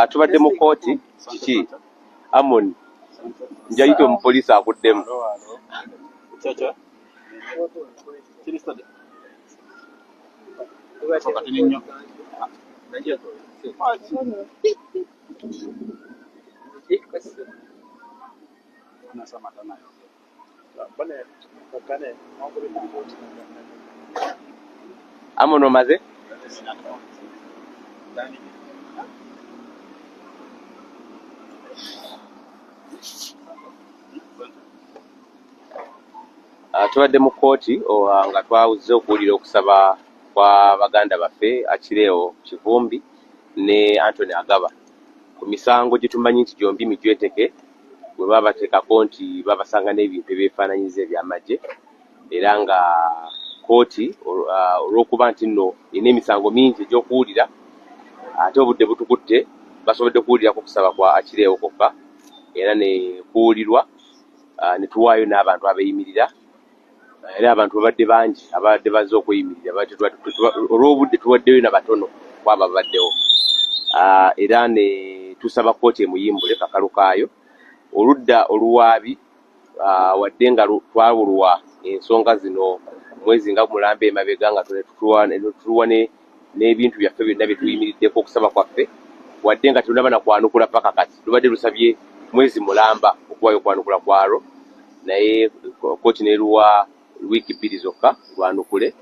Tubadde mu kkooti. Kiki, Amon? Njayita omupoliisi akuddemu. Amon, omaze? Tubadde mu kkooti nga twawuzze okuwulira okusaba kwa baganda baffe Achileo Kivumbi ne Anthony Agaba ku misango gye tumanyi nti gyombi mijweteke, bwe babateekako nti babasanga n'ebintu ebyefaananyiriza eby'amagye. Era nga kkooti, olw'okuba nti nno erina emisango mingi egy'okuwulira ate obudde butukutte, basobodde kuwulirako okusaba kwa Achileo kwokka, era ne kuwulirwa ne tuwaayo n'abantu abeeyimirira. Era abantu babadde bangi ababadde bazze okweyimirira. Olw'obudde tuwaddeyo na batono kwabo ababaddewo, era ne tusaba kkooti emuyimbule kakalu kaayo. Oludda oluwaabi, wadde nga twawulwa ensonga zino mwezi nga mulamba emabega, nga tuwa n'ebintu byaffe byonna bye tuyimiriddeko okusaba kwaffe, wadde nga tetunaba na kwanukula paka kati, lubadde lusabye mwezi mulamba okuwaayo okwanukula kwalwo, naye kkooti n'eruwa wiiki 2 zokka lwanukule.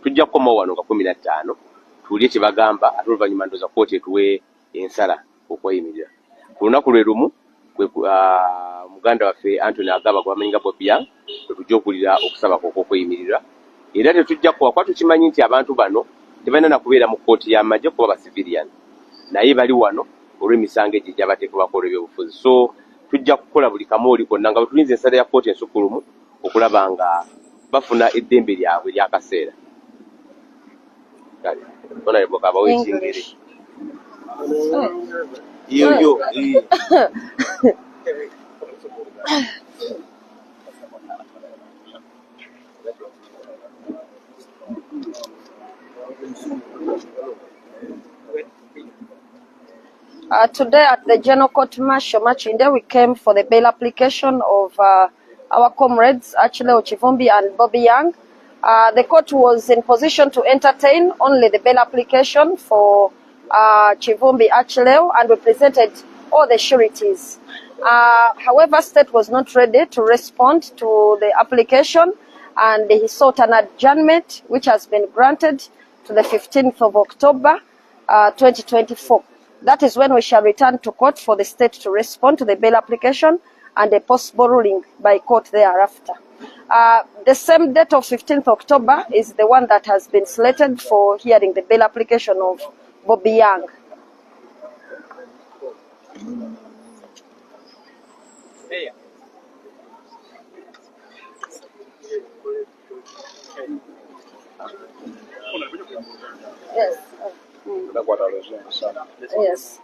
Tujja kukomawo wano nga 15 tuwulire kye bagamba, ate oluvannyuma ndowooza kkooti etuwe ensala okweyimirira. Ku lunaku lwe lumu kwe muganda waffe Anthony Agaba, gwe bamanyi nga Bobi Young, kwe tujja okuwulira okusaba kwe okw'okweyimirira. Era tetujja kuwa, kuba tukimanyi nti abantu bano tebalina na kubeera mu kkooti y'amagye kuba ba civilian, naye bali wano olw'emisango egyo egyabateekebwako olw'ebyobufuzi. So tujja kukola buli kamu oli konna nga bwe tulinze ensala ya kkooti ensukkulumu okulaba nga bafuna eddembe lyabwe ery'akaseera. Kale honorable kabawe ekingere yo yo. Today at the General Court Martial Makindye, we came for the bail application of our comrades Achileo Kivumbi and Bobby Young. The court was in position to entertain only the bail application for Kivumbi Achileo, and we presented all the sureties. However, state was not ready to respond to the application, and he sought an adjournment, which has been granted to the 15th of October 2024. That is when we shall return to court for the state to respond to the bail application and a possible ruling by court thereafter. The same date of 15th October is the one that has been slated for hearing the bail application of Bobby Young. Yes. Yes.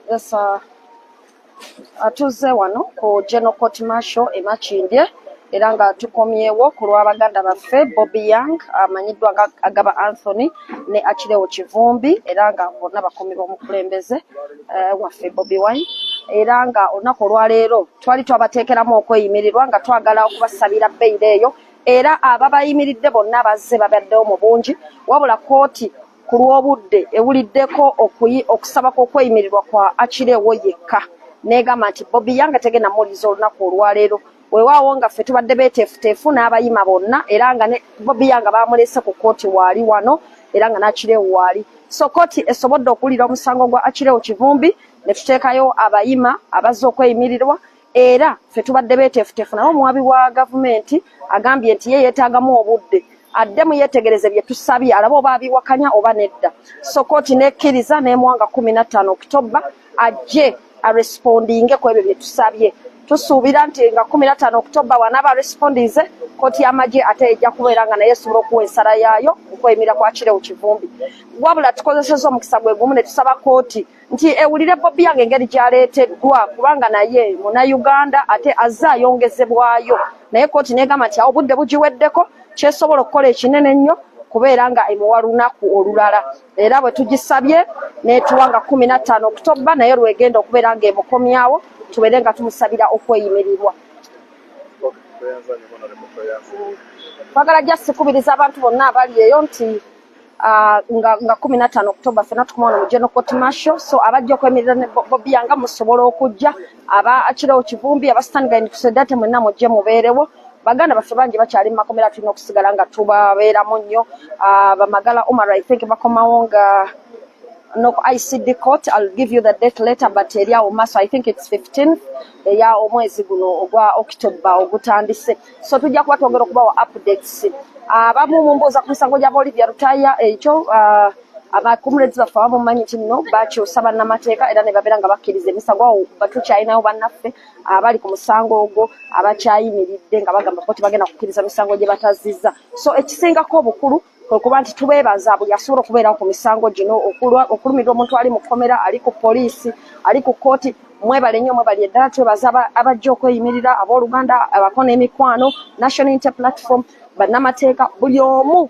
Yes. Atuze wano ku General Court Martial e Makindye, era nga tukomyewo ku lw'abaganda baffe Bobby Young, amanyiddwa nga Agaba Anthony, ne Achileo Kivumbi, era nga bonna bakuumi b'omukulembeze waffe Bobi Wine. Era nga olunaku olwaleero twali twabateekeramu okweyimirirwa nga twagala okubasabira bail eyo, era ababayimiridde bonna bazze babaddewo mu bungi. Wabula kooti ku lw'obudde ewuliddeko okusaba kw'okweyimirirwa kwa Achileo yekka, n'egamba nti Bobi Young tegenda muwuliriza olunaku olwaleero. Weewaawo nga ffe tubadde beeteefuteefu n'abayima bonna, era nga ne Bobi Young bamulese ku kkooti waali wano, era nga n'Achileo waali. So kkooti esobodde okuwulira omusango gwa Achileo Kivumbi ne tuteekayo abayima abazze okweyimirirwa, era ffe tubadde beeteefuteefu. Naye omuwabi wa gavumenti agambye nti ye yeetaagamu obudde addemu yeetegereze bye tusabye, alabe oba abiwakanya oba nedda. So kooti nekkiriza n'emuwanga 15 Okitoba ajje arespondinge ku ebyo bye tusabye. Tusuubira nti nga 15 Okutoba wanaaba arespondinze, kooti y'amagye ate ejja kubeera nga naye esobola okuwa ensala yaayo okweyimirira kwa Achileo Kivumbi. Wabula tukozeseza omukisa gwe gumu ne tusaba kooti nti ewulire Bobi Young engeri gy'aleeteddwa, kubanga naye Munnayuganda ate azze ayongezebwayo. Naye kooti negamba nti awo obudde bugiweddeko, kyesobola okukola ekinene ennyo. okubeera nga emuwa lunaku olulala era bwe tugisabye n'etuwa nga 15 Okutoba, naye lwegenda okubeera nga emukomyawo, tubeere nga tumusabira okweyimirirwa. Twagala just kubiriza abantu bonna abali eyo nti nga 15 October ffenna tukoma wano mu General Court Martial. So abajja okwemirira ne Bobi Young musobola okujja, aba Achileo Kivumbi, aba Stand Guide Kusedate, mwenna mujje mubeerewo. Baganda baffe bangi bakyali mu makomera, tulina okusigala nga tubabeeramu nnyo. Bamagala Umar, I think bakomawo nga no ICD court. I'll give you the date later, but eri awo maaso, I think it's 15th eya omwezi guno ogwa October ogutandise. So tujja kuba twongera okubawa updates. Abamu mumbuuza ku misango gya Olivia Lutaya. Ekyo abacomrades baffe abamu mumanyi nti nno bakyusa bannamateeka era ne babeera nga bakkiriza emisango. Awo batukyalinayo bannaffe abali ku musango ogwo abakyayimiridde nga bagamba ko tebagenda kukkiriza misango gye batazizza. So ekisingako obukulu kwe kuba nti tubeebaza buli asobola okubeerawo ku misango gino, okulumirwa omuntu ali mu kkomera, ali ku poliisi, ali ku kkooti. Mwebale nnyo, mwebali eddala. Twebaza abajja okweyimirira, abooluganda, abako n'emikwano, National Unity Platform, bannamateeka, buli omu,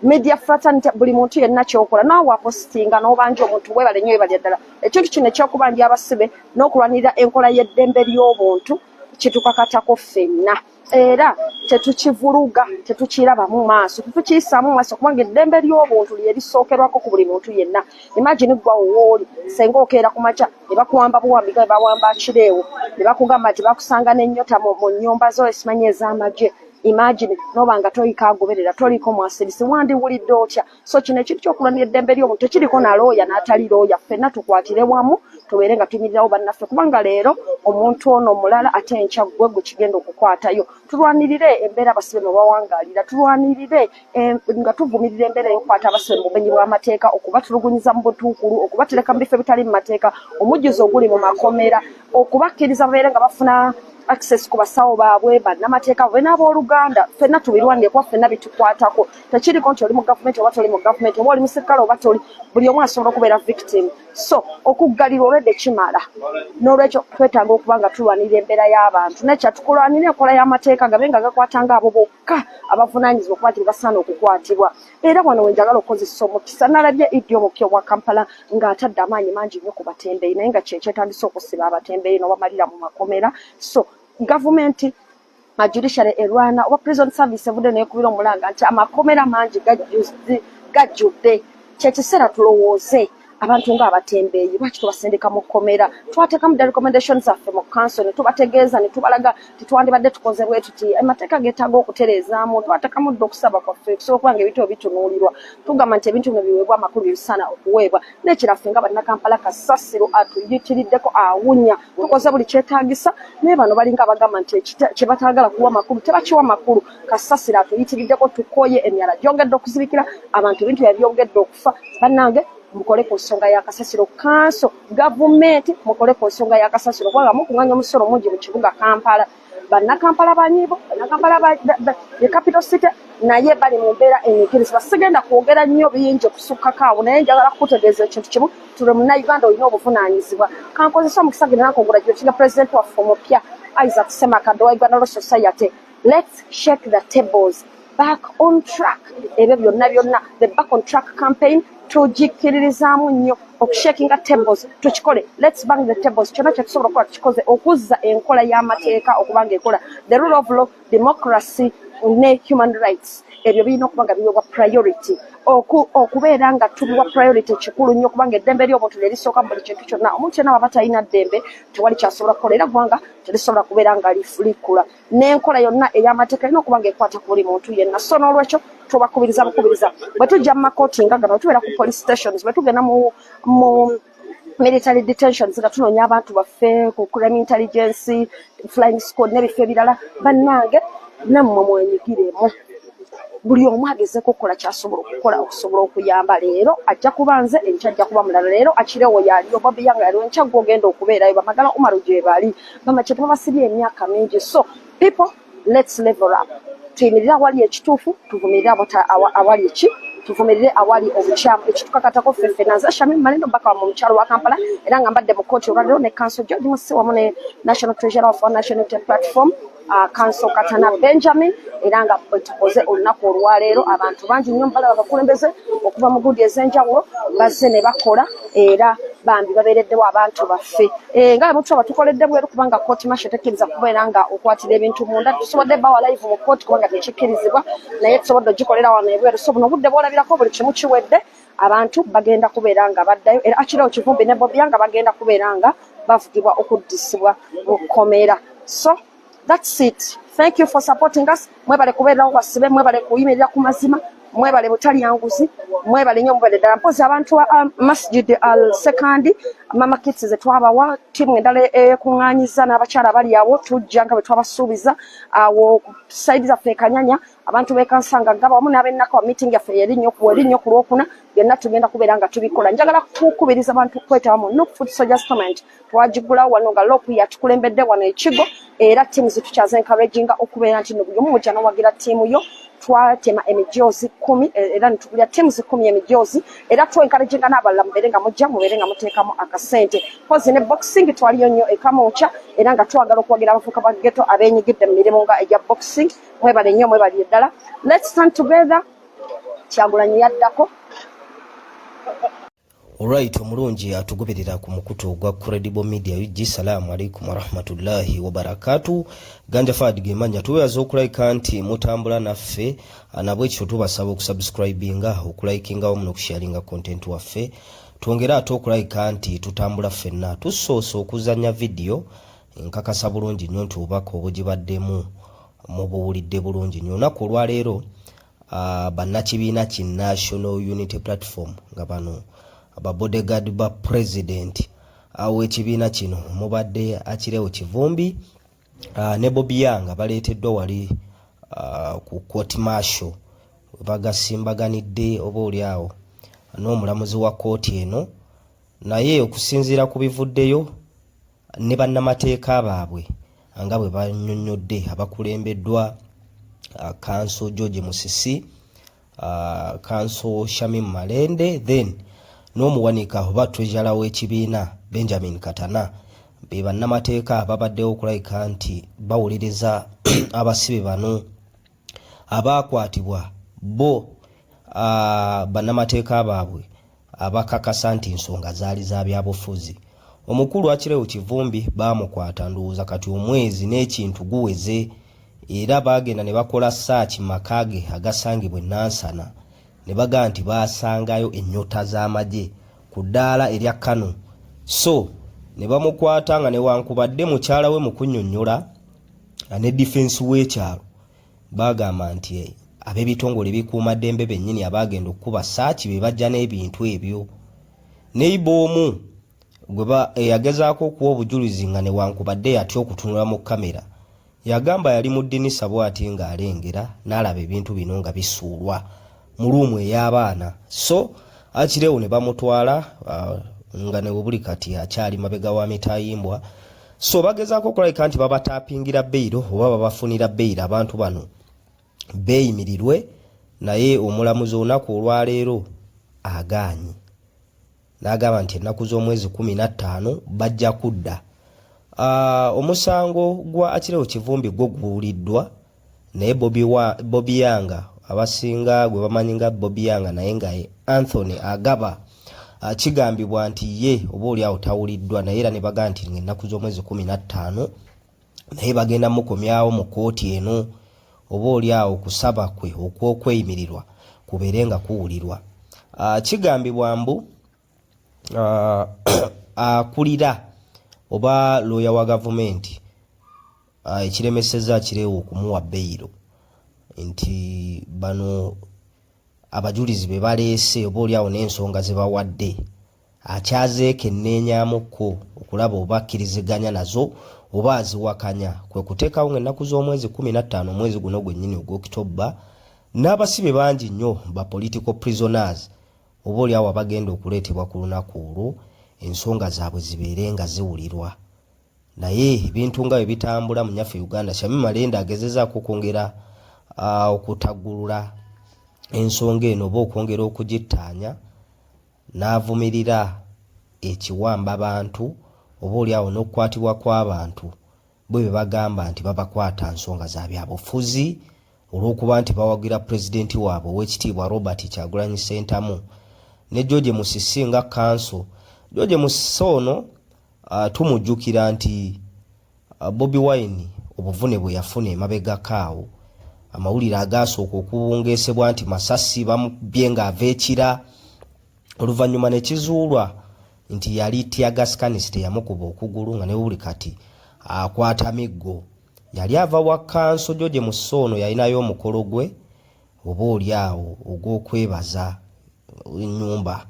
media fraternity, buli muntu yenna kyokola naawe apositinga n'obanja omuntu, webale nnyo, webali eddala. Ekintu kino ekyokubanja abasibe n'okulwanirira enkola y'eddembe ly'obuntu kitukakatako ffenna, era tetukivuluga, tetukiraba mu maaso, tetukiyisaamu maaso, kubanga eddembe ly'obuntu lye lisookerwako ku buli muntu yenna. Imagine gwawo wooli senga okeera ku makya ne bakuwamba buwambi nga bwe bawamba Akireewo, ne bakugamba nti bakusanga n'ennyota mu nnyumba zo esimanyi ez'amagye. Imagine noba nga toliko agoberera, toliko mwasirisi, wandiwulidde otya? So kino ekintu ky'okulwanira eddembe ly'omuntu tekiriko na looya n'atali looya. Ffenna tukwatire wamu, tubeere nga tuyimirirawo bannaffe, kubanga leero omuntu ono omulala, ate enkya ggwe gwe kigenda okukwatayo. Tulwanirire embeera abasibe mwe bawangaalira, tulwanirire nga tuvumirira embeera ey'okukwata abasibe mu bumenyi bw'amateeka, okubatulugunyiza mu butuukulu, okubatereka mu bifo ebitali mu mateeka, omujjuzo oguli mu makomera, okubakkiriza babeere nga bafuna access ku basawo baabwe, bannamateeka babe n'abooluganda. Ffenna tubirwanire kuba ffenna bitukwatako. Tekiriko nti oli mu gavumenti oba toli mu gavumenti, oba oli musirikale oba toli, buli omu asobola okubeera victim. So okuggalirwa olwedde kimala, n'olwekyo twetaaga okuba nga tulwanirira embeera y'abantu. Nekya tukulwanira enkola y'amateeka gabe nga gakwata nga abo bokka abavunaanyizibwa okuba nti bebasaana okukwatibwa. Era wano we njagala okukozesa omukisa, nalabye iddi omupya obwa Kampala ng'atadde amaanyi mangi nnyo ku batembeeyi, naye nga kyekyetagisa okusiba abatembeeyi n'obamalira mu makomera. So gavumenti, judiciary erwana oba prison service evudde nekubira omulanga nti amakomera mangi gajjudde. Kyekiseera tulowooze abantu ng'abatembeeyi lwaki tubasindika mu kkomera. Twateekamu dda recommendations zaffe mu council ne tubategeeza ne tubalaga titwandibadde tukoze bwe tuti, amateeka geetaaga okutereezaamu. Twateekamu dda okusaba kwaffe kusobola okuba nga ebintu ebyo bitunuulirwa. Tugamba nti ebintu bino biweebwa amakulu byebisaana okuweebwa. N'ekiraffe nga Bannakampala, kasasiro atuyitiriddeko, awunya. Tukoze buli kyetaagisa, naye bano balinga abagamba nti kye bataagala kuwa makulu tebakiwa makulu. Kasasiro atuyitiriddeko, tukooye, emyala gyongedde okuzibikira abantu, ebintu bya byongedde okufa. Bannange, mukole ku nsonga ya kasasiro. Kanso, gavumenti, mukole ku nsonga ya kasasiro, kubanga mukuŋŋaanya omusolo mungi mu kibuga Kampala. Bannakampala banyiivu, Bannakampala ye capital city, naye bali mu mbeera enyigirizibwa. Sigenda kwogera nnyo bingi okusukkako awo, naye njagala kukutegeeza ekintu kimu: tule Munnayuganda olina obuvunaanyizibwa. Kankozesa omukisa gino nancongratulatinga pulezidenti waffe omupya, Isaac Ssemakadde wa Uganda Law Society. Let's shake the tables, back on track, ebyo byonna byonna, the back on track campaign tugikkiririzaamu nnyo. Okushakinga tables tukikole, let's bang the tables. Kyonna kyetusobola okukola tukikoze okuzza enkola y'amateeka okuba nga ekola, the rule of law, democracy ne human rights. Ebyo birina okuba nga biweebwa priority. Okubeera nga tubiwa priority kikulu nnyo, kubanga eddembe ly'obuntu lye lisooka mu buli kintu kyonna. Omuntu yenna bw'aba talina ddembe, tewali kyasobola kukola, era ggwanga terisobola kubeera nga likula. N'enkola yonna ey'amateeka erina okuba nga ekwata ku buli muntu yenna. So n'olwekyo tubakubiriza bukubiriza, bwe tujja mu makooti nga gano, tubeera ku police stations, bwe tugenda mu military detentions nga tunoonya abantu baffe ku crime intelligence, flying squad n'ebifo ebirala, bannange, nammwe mwenyigiremu. Buli omu agezeeko okukola kyasobola okukola okusobola okuyamba. Leero ajja kuba nze, enkya ajja kuba mulala. Leero Akirewo yaliyo, Bobi Young yaliwo, enkya gwe ogenda okubeerayo, Bamagala Umaru gye bali, bamake tebabasibye emyaka mingi. So people, let's level up, tuyimirire awali ekituufu, tuvumirire awali eki, tuvumirire awali obukyamu. Ekitukakatako ffe ffenna. Nze Shamim Malendo, mbaka wa mu mukyalo wa Kampala, era nga mbadde mu kooti olwaleero ne counsel George Musi wamu ne national treasurer of our National Unity Platform. Counsel Katana Benjamin, era nga bwe tukoze olunaku olwaleero. Abantu bangi nnyo mubalaba, abakulembeze okuva mu gundi ez'enjawulo bazze ne bakola, era bambi babeereddewo abantu baffe. Nga bwe mutulaba, tukoledde bweru kubanga court martial tekkiriza kubeera nga okwatira ebintu munda. Tusobodde bawa live mu kooti kubanga tekikkirizibwa, naye tusobodde ogikolera wano ebweru. So buno obudde bwolabirako buli kimu kiwedde, abantu bagenda kubeera nga baddayo, era Achileo Kivumbi ne Bobi Young bagenda kubeera nga bavugibwa okuddisibwa mu kkomera. So that's it. Thank you for supporting us. Mwebale kubeererawo basibe, mwebale kuyimirira ku mazima, mwebale butalya nguzi, mwebale nnyo, mwebale ddala. Mpozi abantu Masjid Al Sekandi, mama kits ze twabawa, ttiimu endala ekuŋŋaanyiza n'abakyala abali awo, tujja nga bwe twabasuubiza awo side zaffe ekanyanya. Abantu bekansanga gaba wamu n'ab'ennaka wa meeting yaffe erinnya ku Lwokuna, byonna tugenda kubeera nga tubikola. Njagala kukubiriza abantu kwetaba mu Nup Foot Soldiers Tournament. Twagigulawo wano nga LOP yatukulembedde wano ekigo, era ttiimu zitukyaza encouraginga okubeera nti no buli omu mujja n'owagira ttiimu yo. Twatema emijoozi 10, era netugulya ttiimu 10 emijoozi, era twencouraginga n'abalala mubeere nga mujja, mubeere nga muteekamu akasente. Mpozi ne boxing twaliyo nnyo ekamwokya, era nga twagala okuwagira abavubuka ba ghetto abeenyigidde mu mirimu nga egya boxing. Mwebale nnyo, mwebalire ddala. Let's stand together. Kyagulanyi yaddako. Alright, omulungi atugoberera ku mukutu ogwa Credible Media UG, salaamu alaikum warahmatullahi wabarakatu. Ganja Fad gemanya tubebaza okulayika nti mutambula naffe, nabwekityo tubasaba okusubscribinga, okulikinga wamu n'okusharinga content waffe, twongere ate okulayika nti tutambula ffenna. Tusoose okuzanya vidiyo, nkakasa bulungi nnyo nti obubaka obugibaddemu mubuwulidde bulungi nnyo. Olunaku olwaleero bannakibiina ki National Unity Platform, nga bano ababodyguard ba president w'ekibiina kino mubadde Achileo Kivumbi ne Bobi Young, baleeteddwa wali ku court martial, bagasimbaganidde oba oli awo n'omulamuzi wa kooti eno. Naye okusinziira ku bivuddeyo ne bannamateeka baabwe nga bwe bannyonnyodde, abakulembeddwa Counsel George Musisi, Counsel Shamim Malende, then n'omuwanika oba treasurer w'ekibiina Benjamin Katana, be bannamateeka babaddewo okulabika nti bawuliriza abasibe bano abaakwatibwa. Bo bannamateeka baabwe abakakasa nti ensonga zaali za byabufuzi. Omukulu Achileo Kivumbi baamukwata ndowooza kati omwezi n'ekintu guweze, era baagenda ne bakola search maka ge agasangibwa e Nansana, ne bagamba nti baasangayo ennyota z'amagye ku ddaala erya Kano, so ne bamukwata nga newankubadde mukyala we mu kunnyonnyola ne defense w'ekyalo bagamba nti ab'ebitongole bikuumaddembe bennyini abaagenda okukuba search be bajja n'ebintu ebyo. Neighbour omu eyagezaako okuwa obujulizi, nga newankubadde yatya okutunula mu kamera, yagamba yali mu ddinisa bw'ati ng'alengera n'alaba ebintu bino nga bisuulwa mu room ey'abaana. So Achileo ne bamutwala, nga ne buli kati akyali mabega wa mitayimbwa. So bagezaako okulabika nti babatapingira bail oba babafunira bail, abantu bano beeyimirirwe, naye omulamuzi olunaku olwaleero agaanyi n'agamba nti ennaku z'omwezi 15 bajja kudda. Omusango gwa Achileo Kivumbi gwo guwuliddwa, naye Bobi Young, abasinga gwe bamanyi nga Bobi Young, naye nga ye Anthony Agaba, kigambibwa nti ye oba oli awo tawuliddwa, naye era ne bagamba nti ennaku z'omwezi 15 naye bagenda mukomyawo mu kkooti eno, oba oli awo kusaba kwe okw'okweyimirirwa kubeere nga kuwulirwa. Kigambibwa mbu akulira oba looya wa gavumenti, ekiremesezza Achileo okumuwa bail nti bano abajulizi be baleese oba oli awo n'ensonga ze bawadde akyazeekenneenyamukko okulaba oba akkiriziganya nazo oba aziwakanya, kwe kuteekawo ng'ennaku z'omwezi 15 omwezi guno gwennyini ogw'Okitobba, n'abasibe bangi nnyo ba political prisoners oba oli awo abagenda okuleetebwa ku lunaku olwo, ensonga zaabwe zibeere nga ziwulirwa. Naye ebintu nga bwe bitambula mu nyaffe Uganda, Shamim Malende agezezaako okwongera okutaggulula ensonga eno oba okwongera okugittaanya, n'avumirira ekiwamba bantu oba oli awo n'okukwatibwa kw'abantu. Bo be bagamba nti babakwata nsonga za byabufuzi olw'okuba nti bawagira pulezidenti waabwe ow'ekitiibwa Robert Kyagulanyi Ssentamu ne George Musisi nga kanso. George Musisi ono tumujjukira nti Bobi Wine obuvune bwe yafuna emabegako awo, amawulire agaasooka okubungeesebwa nti masasi bamukubye ng'ava ekira, oluvannyuma ne kizuulwa nti yali teargas canister yamukuba okugulu nga ne buli kati akwata miggo. Yali ava wa kanso George Musisi ono yalinayo omukolo gwe oba oli awo ogw'okwebaza ennyumba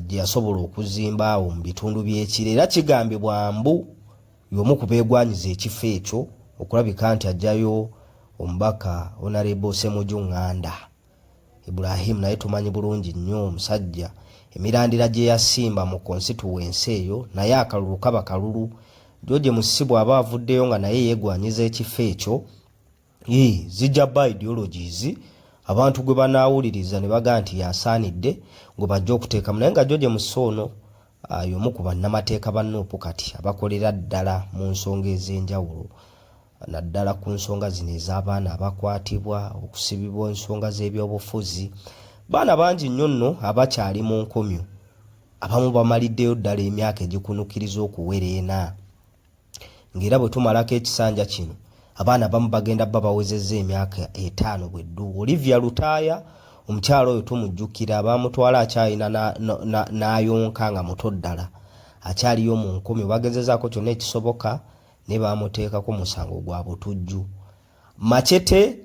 gye yasobola okuzimba awo mu bitundu by'ekiro, era kigambibwa mbu y'omu ku beegwanyiza ekifo ekyo okulabika nti ajjayo omubaka Honorable Ssemuju Nganda Ibrahim, naye tumanyi bulungi nnyo omusajja emirandira gye yasimba mu constituency eyo, naye akalulu kaba kalulu. George Musisi bw'aba avuddeyo nga naye yeegwanyiza ekifo ekyo, zijja ba ideologies abantu gwe banaawuliriza ne bagaa nti yasaanidde gwe bajja okuteekamu. Naye nga George Musisi ono y'omu ku bannamateeka ba NUP kati abakolera ddala mu nsonga ez'enjawulo, naddala ku nsonga zino ez'abaana abakwatibwa okusibibwa ensonga z'ebyobufuzi. Baana bangi nnyo nno abakyali mu nkomyo, abamu bamaliddeyo ddala emyaka egikunukiriza okuwera ena, ng'era bwe tumalako ekisanja kino abaana abamu bagenda bba bawezezza emyaka 5 bweddu. Olivia Lutaaya omukyala oyo tumujjukira, bamutwala akyalina n'ayonka nga muto ddala, akyaliyo mu nkomyo, bagezezaako kyonna ekisoboka ne bamuteekako musango gwa butujju. Machete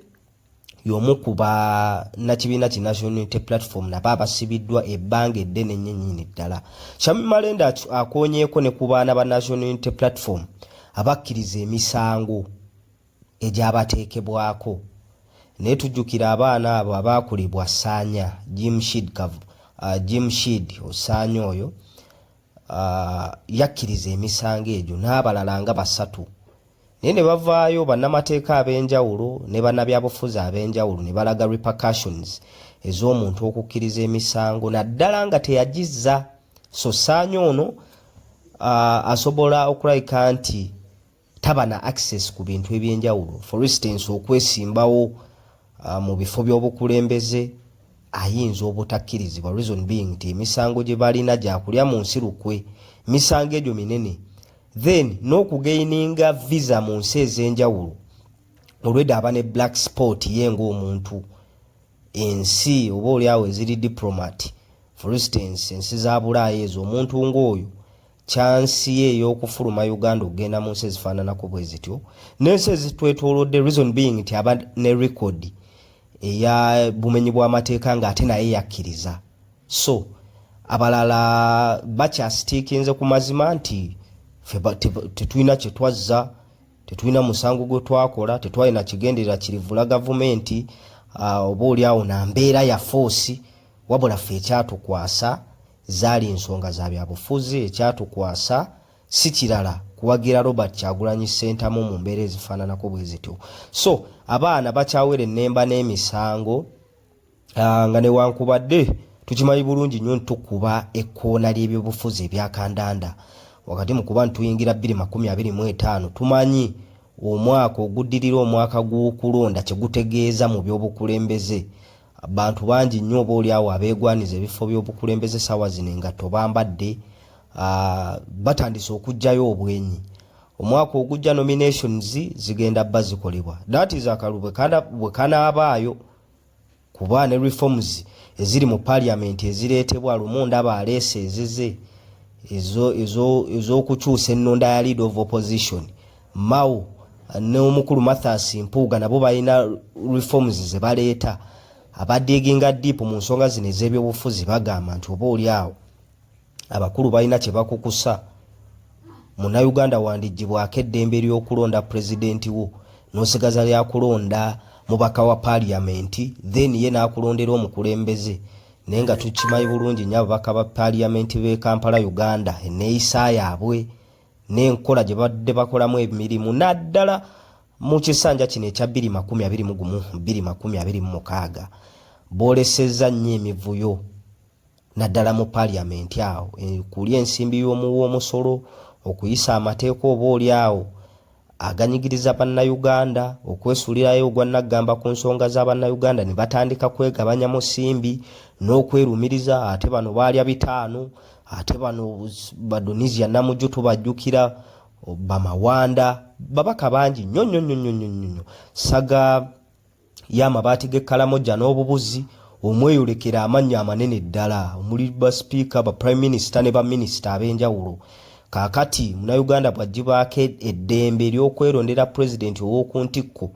y'omu ku bannakibiina ki National Unity Platform nabo abasibiddwa ebbanga eddene nnyo nnyini ddala. Shamim Malende akoonyeeko ne ku baana ba National Unity Platform abakkiriza emisango egyabateekebwako, naye tujjukira abaana abo abaakulibwa Saanya Jim Shid Osaanya oyo yakkiriza emisango egyo n'abalala nga basatu, naye ne bavaayo bannamateeka ab'enjawulo ne bannabyabufuzi ab'enjawulo ne balaga repercussions ez'omuntu okukkiriza emisango naddala nga teyagizza. So Saanya ono asobola okulabika nti taba na access ku bintu ebyenjawulo, for instance okwesimbawo mu bifo by'obukulembeze ayinza obutakkirizibwa, reason being nti emisango gye balina gyakulya mu nsi lukwe, emisango egyo minene. Then n'okugaininga visa mu nsi ez'enjawulo, olwedda aba ne black spot ye ng'omuntu, ensi oba oliawo eziri diplomat, for instance ensi za Bulaaya ezo, omuntu ng'oyo chance ye ey'okufuluma Uganda okugenda mu nsi ezifaananako bwe zityo n'ensi ezitwetoolodde, reason being nti aba ne record eya bumenyi bw'amateeka ng'ate naye yakkiriza. So abalala bakyasitiikinze ku mazima nti ffe tetulina kye twazza, tetulina musango gwe twakola, tetwalina kigenderera kirivula gavumenti oba oliawo na mbeera ya force, wabula ffe ekyatukwasa zaali nsonga za byabufuzi, ekyatukwasa si kirala kuwagira Robert Kyagulanyi Ssentamu mu mbeera ezifaananako bwe zityo. So abaana bakyawera ennemba n'emisango, nga newankubadde tukimanyi bulungi nnyo nti tukuba ekkoona ly'ebyobufuzi ebyakandanda wakati mu kuba ntuyingira 2025, tumanyi omwaka oguddirira omwaka gw'okulonda kye gutegeeza mu byobukulembeze. Bantu bangi nnyo oba oliawo abeegwaniza ebifo by'obukulembeze saawa zino engatto bambadde, batandise okuggyayo obwenyi. Omwaka ogujja nominations zigenda bba zikolebwa, that is akalulu bwe kanaabaayo, kuba ne reforms eziri mu parliament ezireetebwa lumu ndaba aleese ezize ez'okukyusa ennonda ya leader of opposition. Mao n'omukulu Mathias Mpuuga nabo balina reforms ze baleeta. Abadiginga deep mu nsonga zino ez'ebyobufuzi bagamba nti oba oli awo abakulu balina kye bakukusa. Munnayuganda wandigibwako eddembe ly'okulonda pulezidenti wo n'osigaza lyakulonda mubaka wa paaliyamenti, then ye n'akulondera omukulembeze, naye nga tukimanyi bulungi nnyo ababaka ba paaliyamenti b'e Kampala Uganda enneeyisa yaabwe n'enkola gye badde bakolamu emirimu naddala mu kisanja kino ekya 2021 2026 boolesezza nnyo emivuyo naddala mu paaliyamenti awo, kulya ensimbi y'omuwa omusolo, okuyisa amateeka oba oli awo. aganyigiriza Bannayuganda, okwesuulirayo ogwa nnaggamba ku nsonga za Bannayuganda ne batandika kwegabanya musimbi n'okwerumiriza, ate bano baalya 5, ate bano Badonisia Namujju tubajjukira, Bamawanda, babaka bangi nnyo nnyo nnyo nnyo nnyo nnyo. Saga y'amabaati g'e Karamoja n'obubuzi omweyolekera amannya amanene ddala omuli ba sipiika, ba prime minister ne ba minisita ab'enjawulo. Kaakati Munnayuganda bw'aggibaako eddembe ery'okwerondera pulezidenti ow'oku ntikko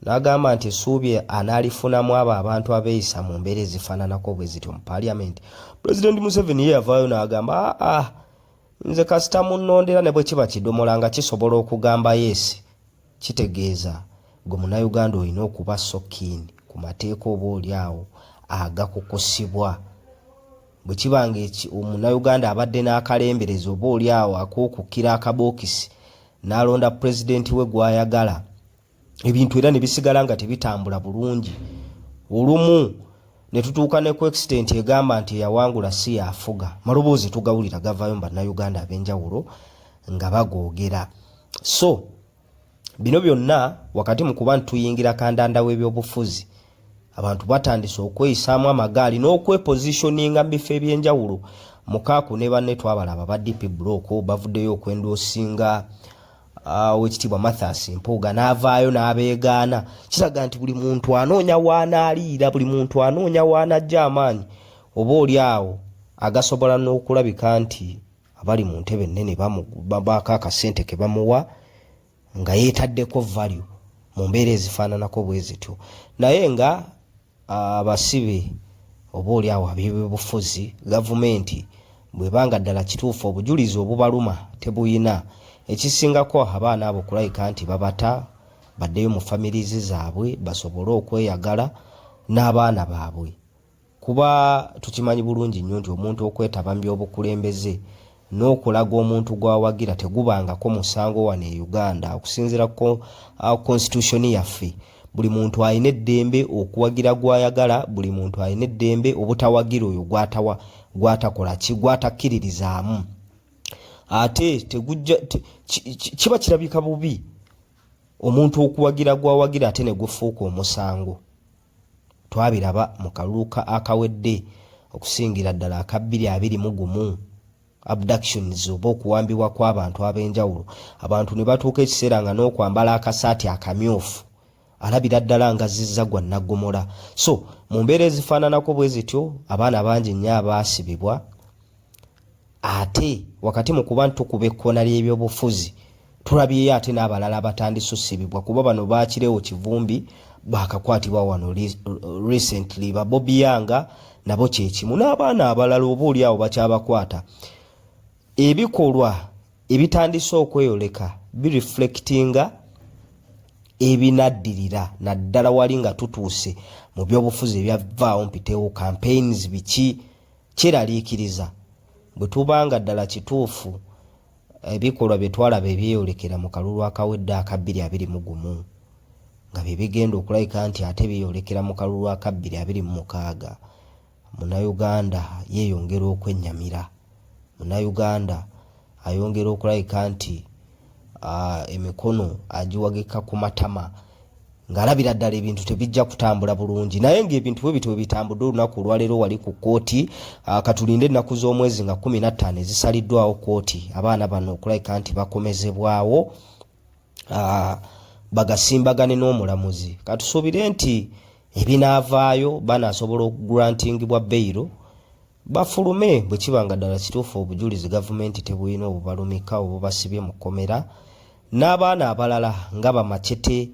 n'agamba nti essuubi anaalifunamu abo abantu abeeyisa mu mbeera ezifaananako bwe zityo mu paaliyamenti, Pulezidenti Museveni ye yavaayo n'agamba, aa nze kasita munnondera ne bwe kiba kidomola nga kisobola okugamba yes, kitegeeza gwe Munnayuganda olina okuba so keen ku mateeka oba oli awo agakukusibwa. Bwe kiba nga Munnayuganda abadde n'akalembereza oba oli awo ak'okukkira akabookisi n'alonda pulezidenti we gw'ayagala, ebintu era ne bisigala nga tebitambula bulungi, olumu ne tutuuka ne ku extent egamba nti eyawangula si y'afuga. Maloboozi tugawulira gavaayo mu Bannayuganda ab'enjawulo nga bagoogera. So bino byonna wakati mu kuba nti tuyingira kandanda w'ebyobufuzi, abantu batandise okweyisaamu amagaali n'okwepositioninga mu bifo eby'enjawulo. Mukaaku ne banne twabalaba ba DP Bloc bavuddeyo okwendoosinga Oweekitiibwa Mathias Mpuuga n'avaayo n'abeegaana. Kiraga nti buli muntu anoonya w'anaaliira, buli muntu anoonya w'anajja amaanyi oba oli awo agasobola n'okulabika nti abali mu ntebe ennene babaako akasente ke bamuwa nga yeetaddeko value mu mbeera ezifaananako bwe zityo. Naye nga abasibe oba oli awo ab'ebyobufuzi, gavumenti bw'eba nga ddala kituufu obujulizi obubaluma tebuyina, ekisingako abaana abo kulabika nti babata baddeyo mu families zaabwe basobole okweyagala n'abaana baabwe. Kuba tukimanyi bulungi nnyo nti omuntu okwetaba mu by'obukulembeze n'okulaga omuntu gw'awagira tegubangako musango wano e Uganda. Okusinziira ku constitution yaffe, buli muntu alina eddembe okuwagira gw'ayagala, buli muntu alina eddembe obutawagira oyo gw'atakola ki, gw'atakkiririzaamu. Ate tegujja, kiba kirabika bubi omuntu okuwagira gw'awagira ate ne gufuuka omusango. Twabiraba mu kalulu akawedde okusingira ddala aka 2021, abductions oba okuwambibwa kw'abantu ab'enjawulo, abantu ne batuuka ekiseera nga n'okwambala akasaati akamyufu alabira ddala nga zizza gwa naggomola. So mu mbeera ezifaananako bwe zityo, abaana bangi nnyo abaasibibwa, ate wakati mu kuba ntukuba ekkona ly'ebyobufuzi tulabyeyo ate n'abalala abatandise osibibwa, kuba bano bakirewo Kivumbi bakakwatibwa wano recently, ba Bobi Young nabo kyekimu n'abaana abalala oba oli awo bakyabakwata. Ebikolwa ebitandise okweyoleka bireflectinga ebinaddirira, naddala wali nga tutuuse mu byobufuzi ebyavaawo mpitewo campaigns biki. Kyeraliikiriza bwe tuba nga ddala kituufu ebikolwa bye twalaba ebyeyolekera mu kalulu akawedde aka 2021 nga bye bigenda okulabika nti ate byeyolekera mu kalulu aka 2026. Munnayuganda yeeyongera okwennyamira, Munnayuganda ayongera okulabika nti emikono agiwagika ku matama ng'alabira ddala ebintu tebijja kutambula bulungi. Naye ng'ebintu bwe bityo bwe bitambudde olunaku olwaleero wali ku kkooti, katulinde ennaku z'omwezi nga 15 ezisaliddwawo kkooti abaana bano okulabika nti bakomezebwawo, bagasimbagane n'omulamuzi. Katusuubire nti ebinaavaayo banaasobola okugrantingibwa beyiro bafulume, bwe kiba nga ddala kituufu obujulizi gavumenti tebulina obubalumika obubasibye mu kkomera. N'abaana abalala nga Bamachete,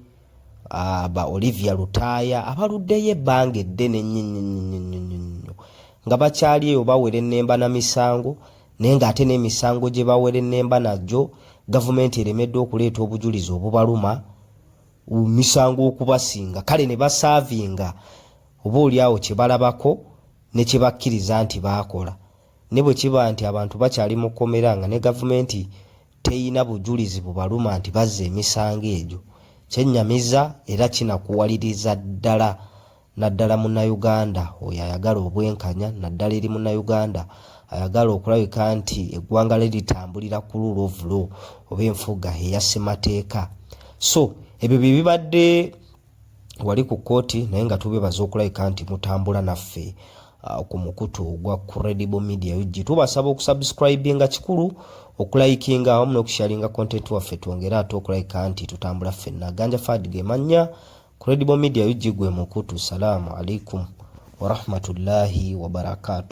ba Olivia Lutaaya abaluddeyo ebbanga eddene nnyo nnyo nnyo nnyo nnyo nnyo nga bakyali eyo bawera ennemba na misango, naye ng'ate n'emisango gye bawera ennemba nagyo gavumenti eremeddwa okuleeta obujulizi obubaluma misango okubasinga, kale ne basaavinga oba oli awo kye balabako ne kye bakkiriza nti baakola. Ne bwe kiba nti abantu bakyali mu kkomera nga ne gavumenti teyina bujulizi bubaluma nti bazza emisango egyo, kyennyamiza era kinakuwaliriza ddala naddala Munnayuganda oyo ayagala obwenkanya, naddala eri Munnayuganda ayagala okulabika nti eggwanga lye litambulira ku rule of law oba enfuga eya ssemateeka. So ebyo bye bibadde wali ku kkooti, naye nga tubebaza okulabika nti mutambula naffe ku mukutu ogwa Credible Media UG. Tubasaba okusubscribinga, kikulu okulikinga awamu n'okusharinga content waffe, twongere ate okulabika nti tutambula ffenna. Ganja Fad gemanya, Credible Media UG gwe mukutu. Salaamu alaikum warahmatullahi wabarakatu.